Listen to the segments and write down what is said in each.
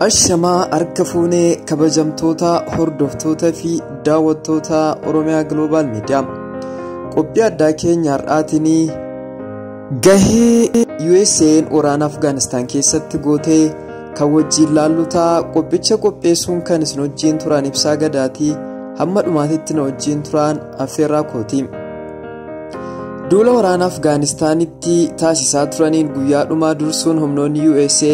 Ashamaa harka fuunee kabajamtoota hordoftoota fi daawwattoota Oromiyaa Global Media qophii addaa keenya har'aatiin gahee USA'n waraana Afgaanistaan keessatti gootee kan wajjin laallutaa qophicha qopheessuun kan isin wajjin turan ibsaa gadaatii hamma dhumaatitti na wajjin turan affeerraa kooti. Duula waraana Afgaanistaanitti taasisaa turaniin guyyaa dhumaa dursuun humnoonni USA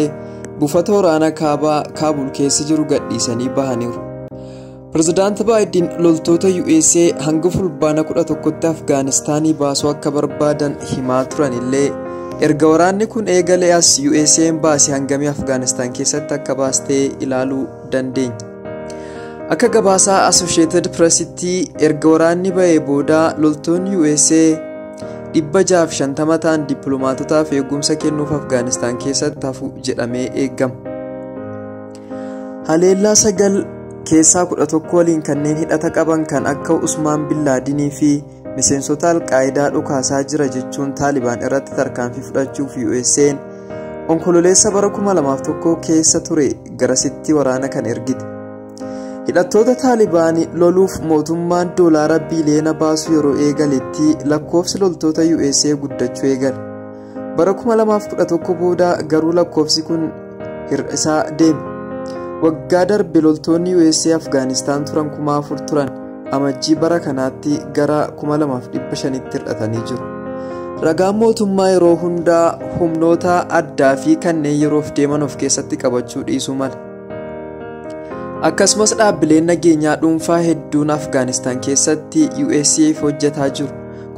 buufata waraanaa kaabaa Kaabul keessa jiru gadhiisanii bahaniiru. Pireezidaanti Baayiden loltoota USA hanga fulbaana 11tti Afgaanistaanii baasuu akka barbaadan himaa turanillee erga waraanni kun eegalee as USA'n baasii hangamii Afgaanistaan keessatti akka baastee ilaaluu dandeenya. Akka gabaasaa Associated Pressitti erga waraanni ba'ee booda loltoonni USA 650 ta'an dippiloomaatotaaf eegumsa kennuuf Afgaanistaan keessatti hafu jedhamee eegama. Haleellaa 9 keessaa 11 waliin kanneen hidhata qaban kan akka Usmaan Bin Laadinii fi miseensota Alqaayidaa dhukaasaa jira jechuun Taalibaan irratti tarkaanfii fudhachuuf USA'n onkololeessa bara 2001 keessa ture garasitti waraana kan ergite. Hidhattoota Taalibaan loluuf mootummaan doolaara biiliyoona baasu yeroo eegaletti lakkoofsi loltoota USA guddachuu eegale. Bara 2011 booda garuu lakkoofsi kun hir'isaa deeme. Waggaa darbe loltoonni USA Afgaanistaan turan 4,000 turan amajjii bara kanaatti gara 2,500tti hir'atanii jiru. Ragaan mootummaa yeroo hundaa humnoota addaa fi kanneen yeroof deeman of keessatti qabachuu dhiisuu mala. Akkasumas dhaabbileen nageenyaa dhuunfaa hedduun Afgaanistaan keessatti USAf hojjetaa jiru.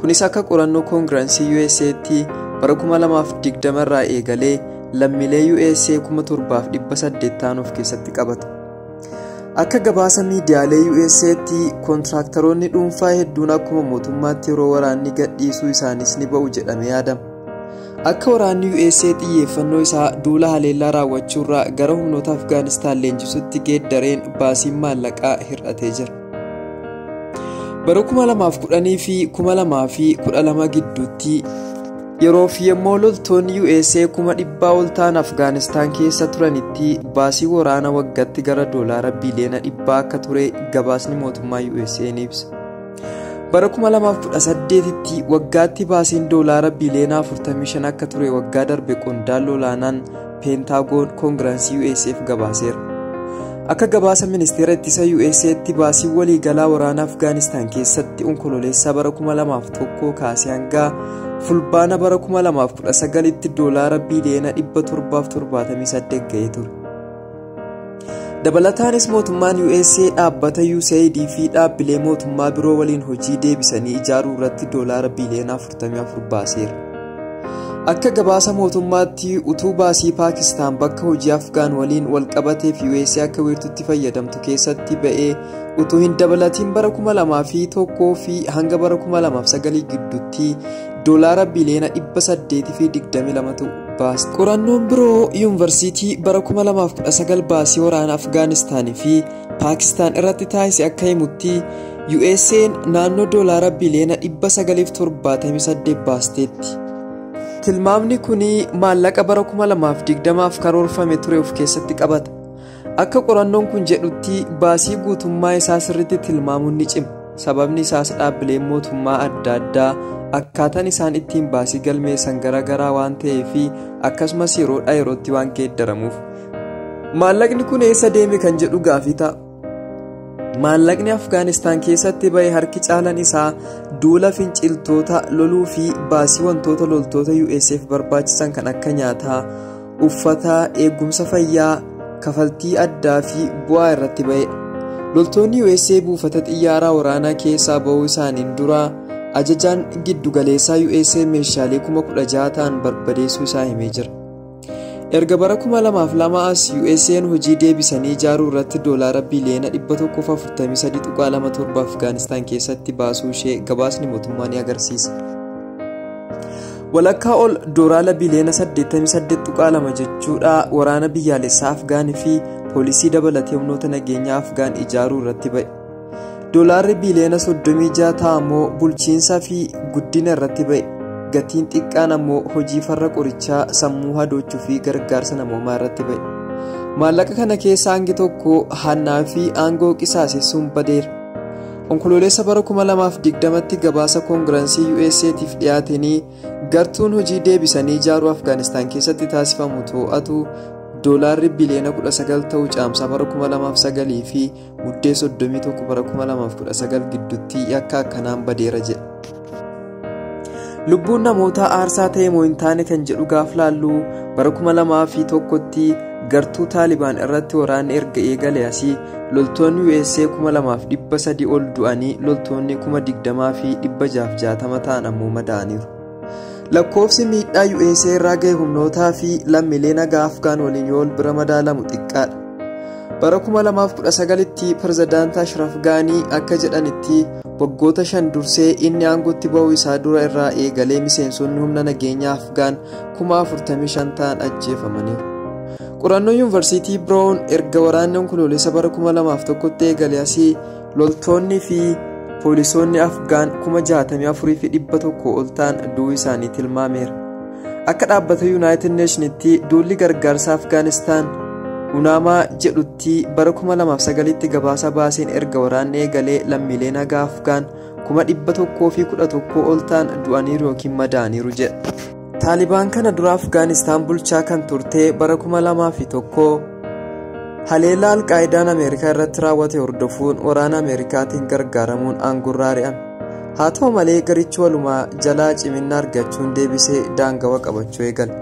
Kunis akka qorannoo Koongirensii USA'tti bara 2020 irraa eegalee lammiilee USA 7,800 ta'an of keessatti qabata. Akka gabaasa miidiyaalee USA'tti kontiraaktaroonni dhuunfaa hedduun akkuma mootummaatti yeroo waraanni gadhiisuu isaanis ni ba'u jedhamee yaadama. Akka waraanni USA xiyyeeffannoo isaa duula haleellaa raawwachuurraa gara humnoota Afgaanistaan leenjisutti geeddareen baasiin maallaqaa hir'atee jira. Bara 2010 fi 2012 gidduutti yeroo fi yemmuu loltoonni USA 100,000 ol ta'an Afgaanistaan keessa turanitti baasii waraana waggaatti gara doolaara biiliyoona 100 akka ture gabaasni mootummaa USA ni ibsa. Bara 2018tti waggaatti baasiin doolaara biiliyoona 45 akka ture waggaa darbe qondaalli olaanaan Peentaagoon Koongirensii USAf gabaaseera. Akka gabaasa ministeera ittisa USA'tti baasiin waliigalaa waraana Afgaanistaan keessatti onkololeessa bara 2001 kaasee hanga fulbaana bara 2019tti doolaara biiliyoona 778 ga'ee ture. Dabalataanis mootummaan USA dhaabbata USAID fi dhaabbilee mootummaa biroo waliin hojii deebisanii ijaaruu irratti doolaara biiliyoona 44 baaseera. Akka gabaasa mootummaatti utuu baasii Paakistaan bakka hojii Afgaan waliin walqabateef USA akka wiirtutti fayyadamtu keessatti ba'ee utuu hin dabalatiin bara 2001 fi hanga bara 2009 gidduutti doolaara biiliyoona 822 baase. Qorannoon biroo yuunivarsiitii bara 2019 baasii waraana Afgaanistaanii fi Paakistaan irratti taasise akka himutti USA'n naannoo doolaara biiliyoona 978 baasteetti. Tilmaamni kun maallaqa bara 2020f karoorfame ture of keessatti qabata. Akka qorannoon kun jedhutti baasii guutummaa isaa sirriitti tilmaamuun ni cima. Sababni isaas dhaabbileen mootummaa adda addaa akkaataan isaan ittiin baasii galmeessan garaagaraa waan ta'eef akkasumas yeroodhaa yerootti waan geeddaramuuf. Maallaqni kun eessa deeme kan jedhu gaafii ta'a. Maallaqni Afgaanistaan keessatti ba'e harki caalan isaa duula finciltoota loluu fi baasii wantoota loltoota USAf barbaachisan kan akka nyaataa, uffataa, eegumsa fayyaa, kafaltii addaa fi bu'aa irratti ba'edha. Loltoonni USA buufata xiyyaaraa waraanaa keessaa ba'uu isaaniin dura ajajaan giddugaleessaa USA meeshaalee 16,000 ta'an barbadeessuu isaa himee jira. Erga bara 2002 as USA'n hojii deebisanii ijaaruu irratti doolaara biiliyoona 143.27 Afgaanistaan keessatti baasuu ishee gabaasni mootummaa ni agarsiisa. Walakkaa ol doolaara biiliyoona 88.2 jechuudha waraana biyyaalessaa Afgaanii fi poolisii dabalatee humnoota nageenyaa Afgaan ijaaruu irratti ba'e. Doolaarri biiliyoona 36 ta'a ammoo bulchiinsaa fi guddina irratti ba'e. Gatiin xiqqaan ammoo hojii farra qorichaa sammuu hadoochuu fi gargaarsa namoomaa irratti ba'e. Maallaqa kana keessa hangi tokko hannaa fi aangoo qisaasessuun badeera. Onkoloolessa bara 2020tti gabaasa koongirensii USAtiif dhiyaatanii gartuun hojii deebisanii ijaaruu Afgaanistaan keessatti taasifamu to'atu doolaarri biliyoona 19 ta'uu caamsaa bara 2009 fi muddee 31 bara 2019 gidduutti yakka akkanaan badeera jedha. Lubbuun namoota aarsaa ta'e moo hin taane kan jedhu gaaf laallu bara 2001tti gartuu Taalibaan irratti waraanni erga eegale asii loltoonni USA 2300 ol du'anii loltoonni 20,660 ta'an ammoo madaa'aniiru. Lakkoofsi miidhaa USA irraa ga'e humnootaa fi lammiilee nagaa Afgaan waliin yoo wal bira madaalamu xiqqaadha. Bara 2019tti pirezidaantii Ashraf Gaanii akka jedhanitti waggoota 5 dursee inni aangootti ba'uu isaa dura irraa eegalee miseensonni humna nageenyaa Afgaan 45,000 ta'an ajjeefamaniiru. Qorannoo Yuunivarsiitii Biroon erga waraanni onkoloolessa bara 2001tti eegale asii loltoonni fi poolisoonni Afgaan 64,100 ol ta'an du'uu isaanii tilmaameera. Akka dhaabbata Yuunaayitid Neeshinitti duulli gargaarsa Afgaanistaan Unaamaa jedhutti bara 2009tti gabaasa baaseen erga waraanni eegalee lammiilee nagaa Afgaan 111,000 ol ta'an du'aniiru yookiin madaa'aniiru jedha. Taalibaan kana dura Afgaanistaan bulchaa kan turte bara 2001 haleellaa Alqaayidaan Ameerikaa irratti raawwate hordofuun waraana Ameerikaatiin gargaaramuun aangorraa ari'ame. Haa ta'u malee garichi walumaa jalaa cimina argachuun deebisee daangawa qabachuu eegale.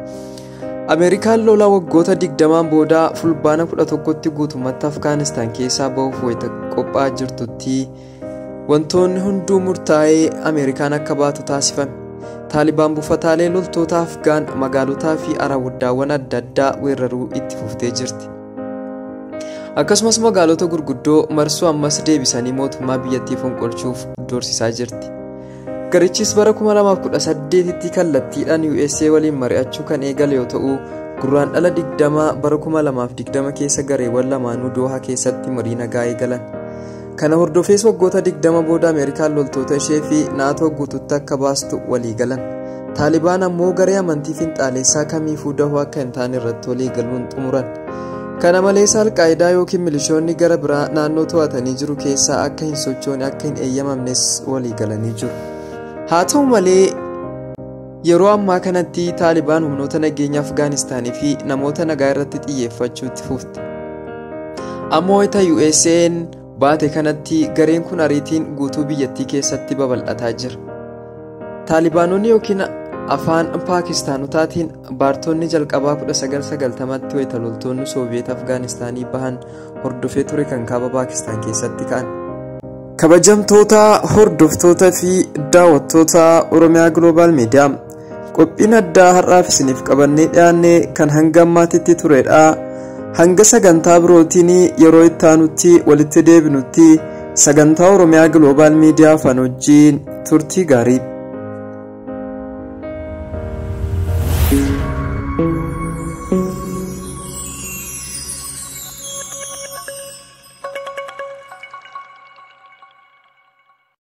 Ameerikaan lola waggoota 20 booda fulbaana 11tti guutummaatti Afgaanistaan keessaa bahuuf wayita qophaa'aa jirtutti wantoonni hunduu murtaa'ee Ameerikaan akka baatu taasifame. Taalibaan buufataalee loltoota Afgaan magaalotaa fi arawwaddaawwan adda addaa weeraruu itti fuftee jirti. Akkasumas magaalota gurguddoo marsuu ammas deebisanii mootummaa biyyattii fonqolchuuf doorsisaa jirti. Garichis bara 2018tti kallattiidhaan USA waliin mari'achuu kan eegale yoo ta'u, gurraan dhala 20 bara 2020 keessa gareewwan lamaanuu Doohaa keessatti marii nagaa eegalan. Kana hordofees waggoota 20 booda Ameerikaan loltoota ishee fi naatoo guututti akka baastu walii galan. Taalibaan ammoo garee amantii finxaalessaa kamiifuu dahoo akka hin taane irratti walii galuun xumuran. Kana malees Alqaayidaa yookiin milishoonni gara biraa naannoo to'atanii jiru keessaa akka hin sochoone akka hin eeyyamamnes walii galanii jiru. Haa ta'u malee yeroo ammaa kanatti Taalibaan humnoota nageenya Afgaanistaanii fi namoota nagaa irratti xiyyeeffachuu itti fufte. Ammoo wayita USA'n baate kanatti gareen kun ariitiin guutuu biyyattii keessatti babal'ataa jira. Taalibaanonni yookiin afaan Paakistaanotaatiin baartonni jalqabaa 1990tti wayita loltoonni Sooviyeet Afgaanistaanii bahan hordofee ture kan kaaba Paakistaan keessatti ka'an. Kabajamtoota hordoftoota fi daawwattoota Oromiyaa Global Media qophiin addaa har'aaf isiniif qabannee dhiyaanne kan hanga ammaatitti turedha. Hanga sagantaa birootiin yeroo itti aanutti walitti deebinutti sagantaa Oromiyaa Global Media afaan wajjin turtii gaarii.